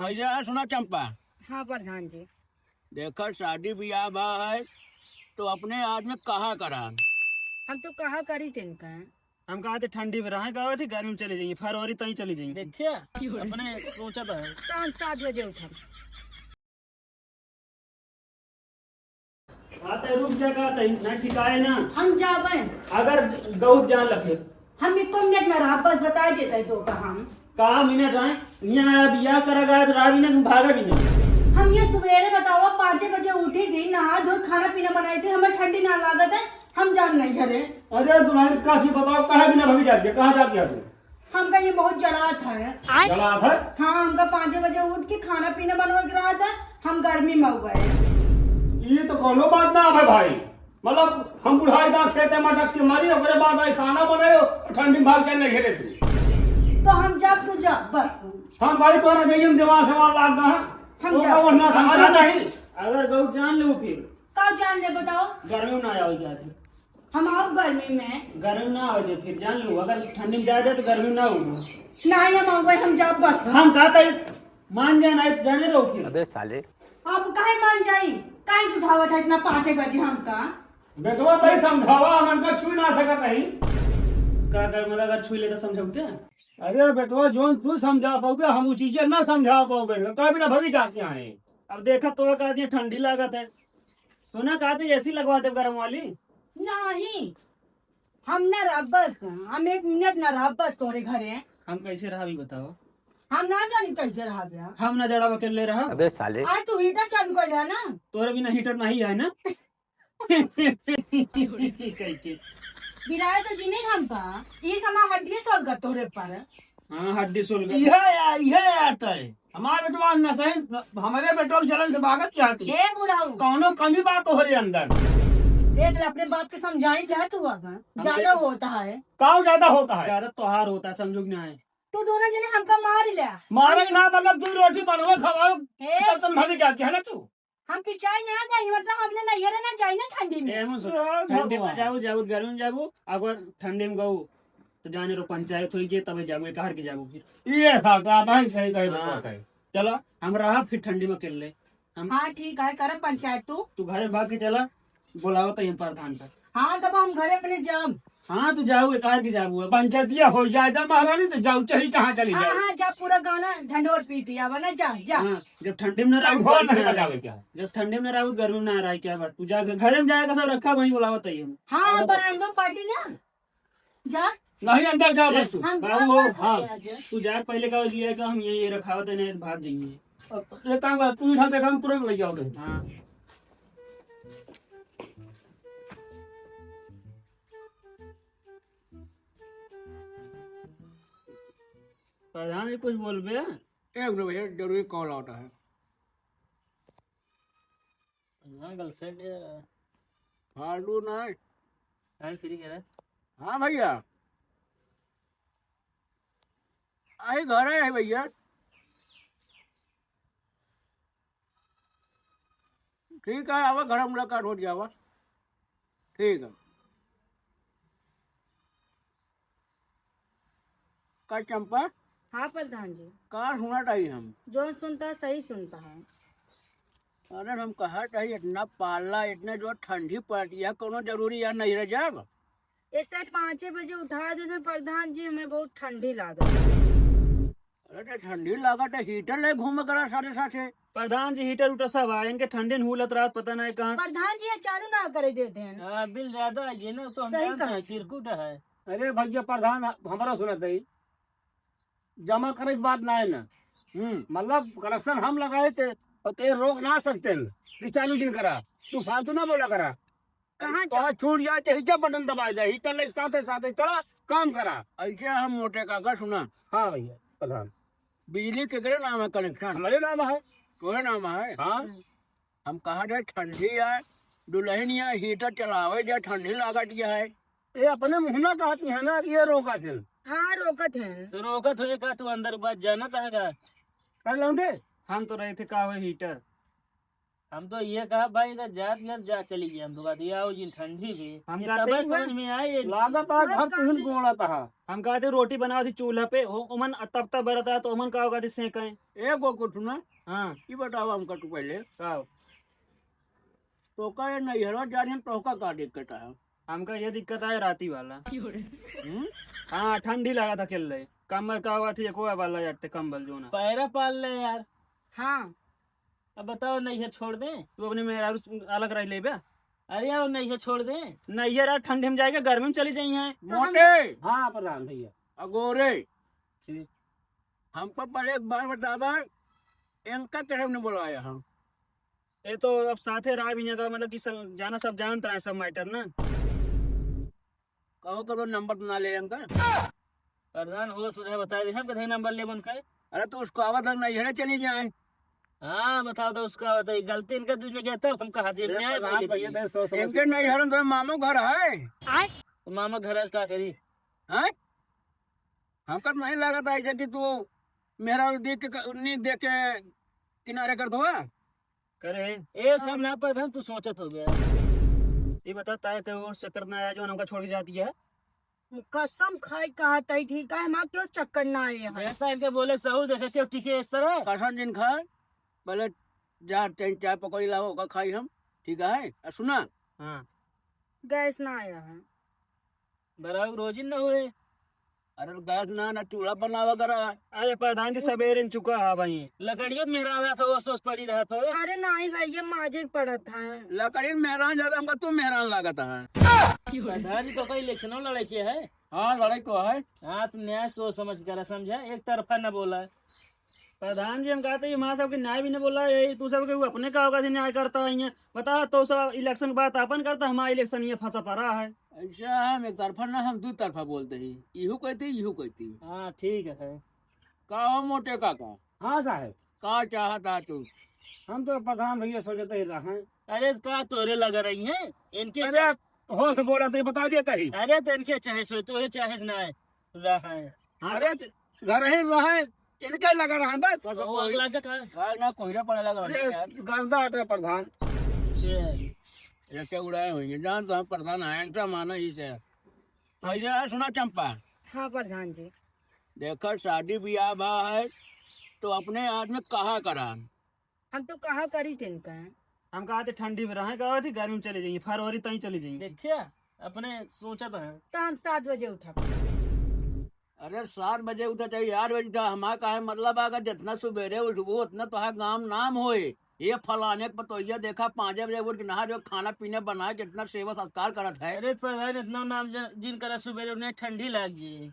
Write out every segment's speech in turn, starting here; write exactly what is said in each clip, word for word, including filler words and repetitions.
ऐसा है, सुना चंपा। हाँ प्रधान जी। देखा, शादी ब्याह बा है तो अपने आदमी कहा करा। हम तो कहा करी थे इनका। हम कहा थे ठंडी में रहे, कहा थे गर्मी में चली जाइए, फरवरी तई चली जाइए। देखिए, अपने सोचा था। तो हम सात बजे उठब। हाँ, तो रुक जा, का तई, ना ठिकाए ना। हम जाबे। अगर गऊ जान लगे। हम एको मिनट ना रहा, बस बताइ देता है तो का हम। का मिनट है? यहाँ आया, बियाह करा गया, तो रहा भी ना, तुम भागा भी ना। हम ये सुबेरे बताओ, पाँचे बजे उठी थी, नहा धो, खाना पीना बनाई थी, हमें ठंडी ना लागत है, हम जान नहीं घरे। अरे दुल्हन, काशी बताओ, कहाँ बिना भगी जाती है, कहाँ जाती है तू? हमका ये बहुत जड़ात है। जड़ात है? हाँ, हमका पाँचे बजे उठ के खाना पीना बनवा के रहा था, हम गर्मी में हो गए। ये तो कोनो बात ना है भाई, मतलब हम बुढ़ाई दा खेते मटक के मरी, ओकरे बाद आई खाना बनाए और ठंडी में भाग के नहीं घेरे तू। तो हम जब तू जा, बस। हाँ भाई, तोरा जइयन दिमाग से वहाँ लाग गए हैं। हम वो जा। का ओढ़ना समझा अरे नहीं। नहीं, अगर गऊ जान ले फिर। का जान ले बताओ? गर्मी में ना आवे जाते। हम आओ गर्मी में। गर्मी ना आवे दे फिर, जान लो, अगर ठंडी में जाए दे तो गर्मी में ना हो। नहीं, हम आओ, हम जाब बस। हम कहता है, मान जाए ना, जाने रहो फिर। अबे साले। हम काहे मान जाई? काहे उठावत है इतना पाँचे बजे हमका? बेटवा तई समझावा, हम इनका छुई ना सकत हई। का कर, मतलब अगर छुई ले तो समझौते हैं? अरे बेटवा, जोन तू समझा पाओगे, हम उ चीजें ना समझा पाओगे, कभी ना भगी जाते हैं। अब देखा तो का दिए ठंडी लागत है, सुना का दिए एसी लगवा दे गरम वाली। नहीं, हम ना रहब बस, हम एक मिनट ना रहब बस तोरे घरे। हम कैसे रहब ई बताओ? हम ना जानी कैसे रहब यार। हम ना जड़ा अकेले रहब। अबे साले। आज तू हीटर चालू कर रहा ना। तोरे बिना हीटर नहीं है ना। कैसे? बिराए तो जिने हम का, ई समा हड्डी सोल का तोरे पर। हाँ, हड्डी सोल का। इहे या, इहे या तय। हमारे बेटवा न सही, हमारे बेटवा के जलन से भागत जाती। ए बुढ़ऊ। कौनो कमी बात हो रही अंदर। देख ले, अपने बाप के समझाई ले तू अब। हम ज्यादा देख- होता है। काऊ ज्यादा होता है? ज्यादा तोहार होता है, समझो कि ना है? तू दोनों जने हमका मार ले। मारे ना, मतलब दो रोटी बनवा खवाओ, ए। तब तुम भागी जाती है ना तू। हम पिचाई ना जाई, मतलब हमने नैहरे ना जाई ना ठंडी में। ए, हम सुन, हाँ, ठंडी में भगवान। जाबू, जाबू, गर्मी में जाबू, अगर ठंडी में गऊ, तो जाने रो पंचायत होई के, तबे जाबू, एक हार के जाबू फिर। ये था, तो आप ही सही कहे हाँ। बात है। चलो। हम रहा फिर ठंडी में अकेले। हम हाँ, ठीक है, कर पंचायत तू। तू घरे भाग के चला, बुलाओ तो ये प्रधान का। हाँ, तब हम घरे अपने जाब। हाँ, तू जाऊ, एक हार के जाबू अब। पंचायतिया हो जाए, जा महारानी, तो जाऊ, चाहे जहाँ चली हाँ, जाओ। हाँ, जा, पूरा गाना ढंढोर पीट दिया, वरना जा, जा। हाँ, जब ठंडी में ना अब रहू, घर गर्मी नहीं में ना बजावे रहू। क्या? जब ठंडी में ना रहू, गर्मी में ना रही क्या बात? तू जा, घरे में जाएगा, सब रखा, वहीं बुलावा तई हम। हाँ, हाँ, बरामदा पार्टी ना। जा। नहीं, अंदर जाओ बस तू। हम बाबू जाओ हो, बस, हाँ। आ जा। तू जा, पहले का लिया का हम ये, ये रखावत है, नहीं तो भाग जाएंगे। अब एक काम कर, तू इधर देखा, हम तुरंत ले जाओगे। हाँ। प्रधान जी, कुछ बोलबे? एक मिनट भैया, जरूरी कॉल आता है। हाँ, गर्लफ्रेंड है। फालतू ना। हैंड फ्री कह रहा है। हाँ भैया, आई घर है भैया। ठीक है, आवा, घर मुलाकात हो जावा। ठीक है। का चंपा? हाँ प्रधान जी। का सुनत हई हम? जौन सुनता है, सही सुनता है। अरे हम कहत हई, इतना पाला, इतना जो ठंडी पड़ती है, कोनो जरूरी है नहीं रह जाब? ऐसे पाँचे बजे उठा देते प्रधान जी, हमें बहुत ठंडी लागत। अरे तो ठंडी लागत है, हीटर ले घूमे करा सारे साथे। प्रधान जी, हीटर उटर सब है, इनके ठंडी में हुलत रात पता नहीं कहाँ से। प्रधान जी, ये चालू ना करे देते हैं। हाँ, बिल ज्यादा है ये ना, तो हम सही जानते कहा। हैं, चिरकुट है। अरे भैया प्रधान, हमारा सुनत है, जमा करे के बात ना है ना। हम्म। मतलब कनेक्शन हम लगाए थे, और ते रोक ना सकते हैं कि चालू जिन करा, तू फालतू ना बोला करा। कहाँ जा- तो छूट जाए, चाहे जब बटन दबाए जाए, हीटर ले साथे साथे चला, काम करा। ऐसे हम मोटे काका सुना। हाँ भैया, प्रधान। बिजली केकरे नाम है कनेक्शन? हमारे नाम है। तोरे नाम है? हाँ। हम कहा जाए ठंडी है, दुल्हन या हीटर चलावे जाए, ठंडी लागत या है। ये अपने मुँह ना कहती है ना कि ये रोका थे। हाँ, रोकत है। तो रोकत हो का तू अंदर बात जानत है का? कर लौंडे? हम तो रहे थे का हो हीटर। हम तो ये कहा भाई, अगर जात गया जा चली गई, हम तो कहते आओ जी ठंडी भी। हम ये कहते तबे हैं, समझ में आए ये। लागत है घर से हिल गोड़ा था। हम कहते रोटी बनाओ थी चूल्हा पे, हो उमन तब तब बरत है तो उमन का होगा थी सेंक है। ए गोकुल सुना। हाँ। ये बताओ हमका तू पहले। का? तो का ये नैहरवा जा रही है, तो का, का दिक्कत है? हमका ये दिक्कत है राती वाला। हम्म? हाँ, ठंडी लगा था खेल रहे। कम्बल का हुआ थी, एको वाला जट्टे कम्बल जो ना। पैरा पाल ले यार। हाँ। अब बताओ, नैहर छोड़ दें? तू अपने मेहरारू से अलग रह लेबे। अरे यार, नैहर छोड़ दें? नैहर यार, ठंडी में जाएगा, गर्मी में चली जाई हैं। तो हम मोटे। हाँ, प्रधान भैया। अगोरे। ठीक। हमको पहले एक बार बतावा, इनका तरफ ने बुलाया हम। ये तो अब साथे रहा भी नहीं था, मतलब कि सब जाना, सब जानत रहे सब मैटर ना। कहो कदो नंबर तो ना ले इनका। प्रधान हो सुने बता दे, हम कथे नंबर ले उनका। अरे तो उसको आवत है, नैहरे चली जाए। हाँ, बताओ तो उसका आवत है, गलती इनका दूसरे के, तब हम कहा दे, अरे न्याय प्रधान बोलिए भैया, दिए। तो सोच समझ इनके नैहर तो मामो घर है। आय? तो मामा घर है, का करी? हैं? हमका तो नहीं लगा था ऐसे कि तू मेरा देख के क-, नहीं देख के किनारे कर दो। करे। ए, सब ना प्रधान, तू सोचत हो गया। ये बता, ताए के और चक्कर ना आया जो हमका छोड़ के जाती है। कसम खाई कहा तई ठीक है, हमार क्यों चक्कर ना आए हैं। बेटा, इनके बोले सहू देखे क्यों टिके इस तरह। कसम जिन खा, बोले जा, चाय, चाय पकौड़ी लाओ, ओका खाई हम, ठीक है? आ सुना। हाँ। गैस ना आया है। बराबर रोजी न होए। अरे गैस ना, ना चूल्हा बनावा करा। अरे प्रधान जी, सबेरे न चुका है भाई। लकड़ियों में मेहरान रहत हो, ओस ओस पड़ी रहत हो। अरे नहीं भाई, ये माजे पड़त है। लकड़ी में मेहरान ज्यादा हमका तू मेहरान लागत है। प्रधान जी तो कोई इलेक्शनों लड़ाई के है। हाँ, लड़ाई को है। हाँ, तो न्याय सोच समझ कर समझा, एक तरफा न बोला। प्रधान जी, हम कहते हैं, माँ साहब के न्याय भी नहीं बोला, यही तू सब के वो अपने का होगा से न्याय करता है ये। बता, तो सब इलेक्शन के बात अपन करता, हमारा इलेक्शन ये फंसा पड़ा है। ऐसा हम एक तरफा ना, हम दो तरफा बोलते ही, इहू कहती, इहू कहती। हाँ, ठीक है। का हो मोटे काका? हाँ साहब। का चाहता तू? हम तो प्रधान भैया सोचते ही रहे। अरे, का तोरे लग रही है? इनके अरे, चा- होश बोला तो ये बता देता ही। अरे, तो इनके चाहे सो, तोरे चाहे से ना है, रहा है। हाँ, अरे, तो घर ही रहे, इनके लगा रहा है बस। तो वो अगला के कहा? का ना कोयला पड़े लगा अरे, यार। गंदा हटे प्रधान। अच्छा। ऐसे उड़ाए हुए हैं, जान तो हम प्रधान हैं, ऐसा माना ही से। ऐसा है, सुना चंपा? हाँ प्रधान जी। देखा, शादी ब्याह बा है, तो अपने आदमी कहा करा। हम तो कहा करी थे इनका। हम कहा थे ठंडी में रहे, कहा थे गर्मी में चले जाइए, फरवरी तई चले जाइए। देखिए, अपने सोचत हैं। तो हम सात बजे उठा। अरे सात बजे उठा चाहे आठ बजे उठा, हमारा काहे मतलब है, अगर जितना सुबेरे उठबो उतना तोहार गाम नाम होए। ये फलाने के पतोहिया देखा पाँचे बजे उठ के नहा धो खाना पीना बना के इतना सेवा सत्कार करत है। अरे प्रधान, इतना नाम जन-, जिन करा सुबेरे उन्हें ठंडी लाग जी।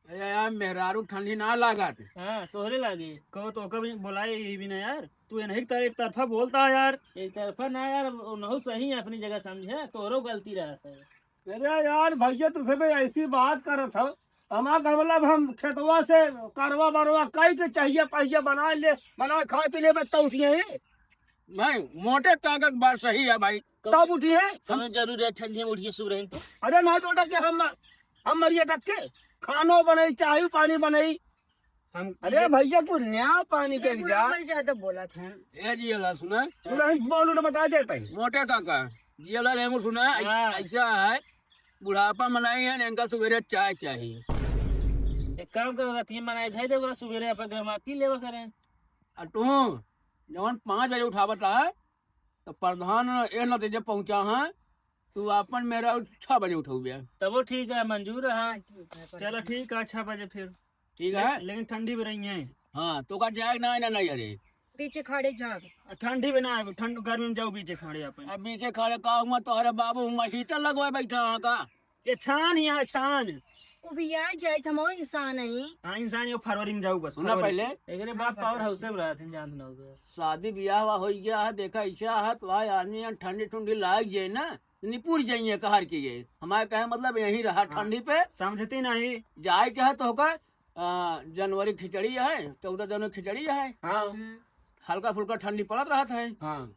अरे यार, मेहरारू ठंडी ना लागत। हाँ, तोहरे लागे। कहो तो ओकर भी बोलाए ही भी ना यार। तू इन्हीं की तरह एक तरफा बोलता है यार। एक तरफा ना यार, उन्हों सही है अपनी जगह समझे, तोहरो गलती रहत है। अरे यार भैया, तुझसे मैं ऐसी बात करत हूँ, हमारा का मतलब हम खेतवा से करवा बरवा कई के चाहिए पहिया बना ले, बना खाए पी ले, तब उठिए ही। भाई, मोटे काका की बात सही है भाई। तब उठिए। हमें जरूर है ठंडी में उठिए सुबह तो। अरे ना बेटा के हम, हम मरिए तक के खानो बनाई, चाय पानी बनाई। हम अरे भैया, कुछ न्याय पानी के ये जा। बुढ़ापन ज्यादा बोला था। ए जी, अल्लाह सुना। नहीं, बोलू ना, बता दे पहले। मोटे काका, जी अल्लाह रहमो सुना, ऐस-, हाँ। ऐसा है, बुढ़ापा मनाई है, इनका सुबेरे चाय चाहिए। एक काम करो, रतिया मनाई धई दे, ओकरा सुबेरे अपन घर में पी लेवा करें। आ तू, जवन पाँच बजे उठावत है, तो प्रधान ए नतीजे पहुँचा है, तू अपन मेहरारू छह बजे उठौबे। तबो ठीक है, मंजूर है। हाँ, ठीक है, चलो प्रधान। ठीक है, छह बजे फिर। ठीक है। ले-, लेकिन ठंडी भी रही है। हाँ, तो का जाए ना, ना, नहीं, अरे। पीछे खड़े जाओ। ठंडी भी ना आवे, ठंड, गर्मी में जाओ पीछे खड़े अपन। अब पीछे खड़े का हुआ, तोहरे बाबू हुआ हीटर लगवा बैठा है का? ये छान ही है, छान। वो भी आ जाए, तो हम इंसान ही। हाँ, इंसान, ये फरवरी में जाओ बस, सुना फरवरी। पहले। एकरे बाप पावर हाउस में रहत हैं, जानत ना हो। शादी ब्याह हुआ हो गया है, देखा ऐसा है, तो भाई आदमी यहाँ ठंडी ठंडी लाग जाए ना, निपुर जाइए कहर के ये। हमारे कहे मतलब यहीं रहा हाँ। ठंडी पे। समझती नहीं। जाए के है तो होकर, आ, जनवरी खिचड़ी है, चौदह जनवरी खिचड़ी है। हाँ। हम्म। हल्का फुल्का ठंडी पड़त रहत है। हाँ।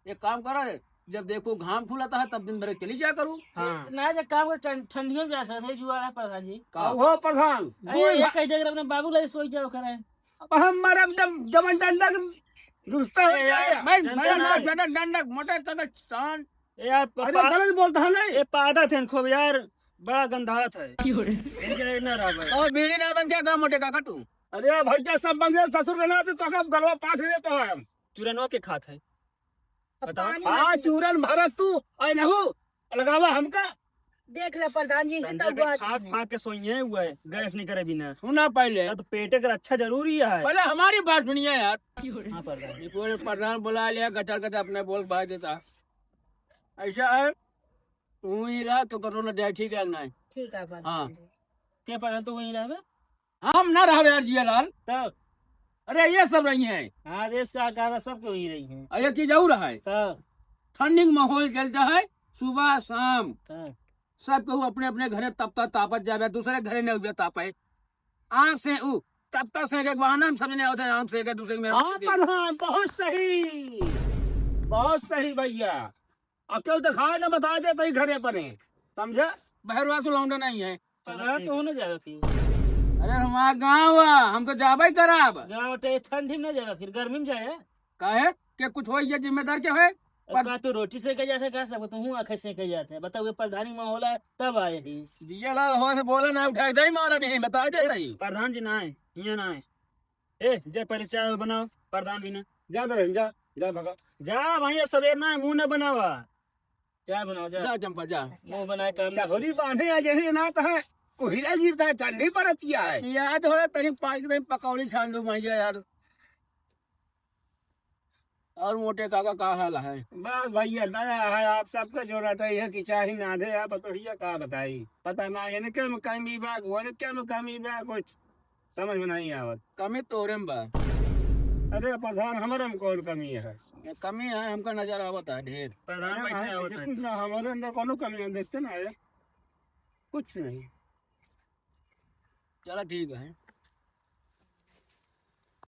एक काम करो, जब देखो घाम खुलता है, तब दिन भर चली जाया करो। हाँ। ना, जब काम कर ठं-, ठंडियों में जा सकते हैं, जुआड़ा प्रधान जी। का? हो प्रधान, अरे, दो ये भा- कह दे, अगर अपने बाबू लगे सोई जाओ करें। अब हम मरब जब जवन डंडा के गुस्सा हो ए यार, जाएगा। मैं, मैं ना, ना, ना, ना, मोटे तक शान। ए यार, अरे पा-, गलत बोलता है नहीं। ए पादा थे खूब यार, बड़ा गंधात है। क्यों रे? इनके नहीं ना रहा भाई। और बीड़ी ना बन क्या काम मोटे काका तू? अरे भैया सब बन गए, ससुर के नाते तो हम गलवा पाट देता है हम। चूरनवा के खात है। अब बता। पानी हाँ, चूरन भरत तू, आए नहु, लगावा हमका। देख ले प्रधान जी, इसे संजय तब के बात खा, नहीं। खा के सोइए हुआ है, गैस नहीं करे बिना। सुना पहले। या तो पेटे का रक्षा जरूरी है। पहले हमारी बात सुनिए यार। हाँ, प्रधान। ये पूरे प्रधान बुला लिया, गटर गटर अपने बोल भाई देता। ऐसा है, तू ही रहा, तो करो ना जाए, ठीक है ना? ठीक है, प्रधान हाँ। जी। क्या प्रधान, तू वहीं रहबे? हम ना रहबे यार जियालाल। तब? अरे ये सब रही हैं। हाँ, देश का आकाश सब के वहीं रही हैं। और एक चीज और है। तब? ठंडी का माहौल चलता है, सुबह शाम। तब? सब केहू अपने अपने घरे तपता तापत जाबे, दूसरे घरे नहीं हुए तापे। आँख से उ तपता से एक बहाना हम समझ नहीं आवत है, आँख से एक दूसरे में हाँ, प्रधान, बहुत सही, बहुत सही भैया। अब क्यों दिखाए ना बता देते ही घरे पने, समझे? बहरवा से लौंडा नहीं है। प्रधान, तू ना जावे फिर। अरे हमारा गाँव है, हम तो जाबे ही करब। गाँव तो ठंडी में ना जावे फिर, गर्मी में जाए। काहे? के कुछ होई, ये जिम्मेदार के होए? अब पर का तू रोटी सेके जाते, का सब तू हूँ आँखें सेके जाते? बताओ, ये प्रधानी माहौल है, तब आए ही। जियालाल हो से बोला ना, उठाए दे मारा भी, बता देता ही। प्रधान जी ना आए, ये ना आए। ए, जा पहले चाय बनाओ, प्रधान भी ना। जा दे, जा, जा भगा। जा भाई, अब सवेर ना है, मुँह ना बनावा। चाय बनाओ, जा। जा चंपा, जा। मुँह बनाए काम नहीं। चहोरी बांधे आ जैसे ना तो है, कोहिरा गिरता है, ठंडी पड़ती है। याद हो, तनी पाई के पकौड़ी छान दो भैया यार। और मोटे काका का हाल है? बस भैया, दया है आप सबके, जो रटई है कि चाही ना दे, आप तो भैया का बताई, पता ना इनके में कमी बा, उनके में कमी बा, कुछ समझ में नहीं आवत। कमी तोरे में बा। अरे प्रधान, हमारे में कौन कमी है? ये कमी है, हमका नजर आवत है ढेर। प्रधान अरे बैठे भाई, आवत है। ना, हमारे अंदर कोनो कमी है, देखते ना है, कुछ नहीं। चला ठीक है।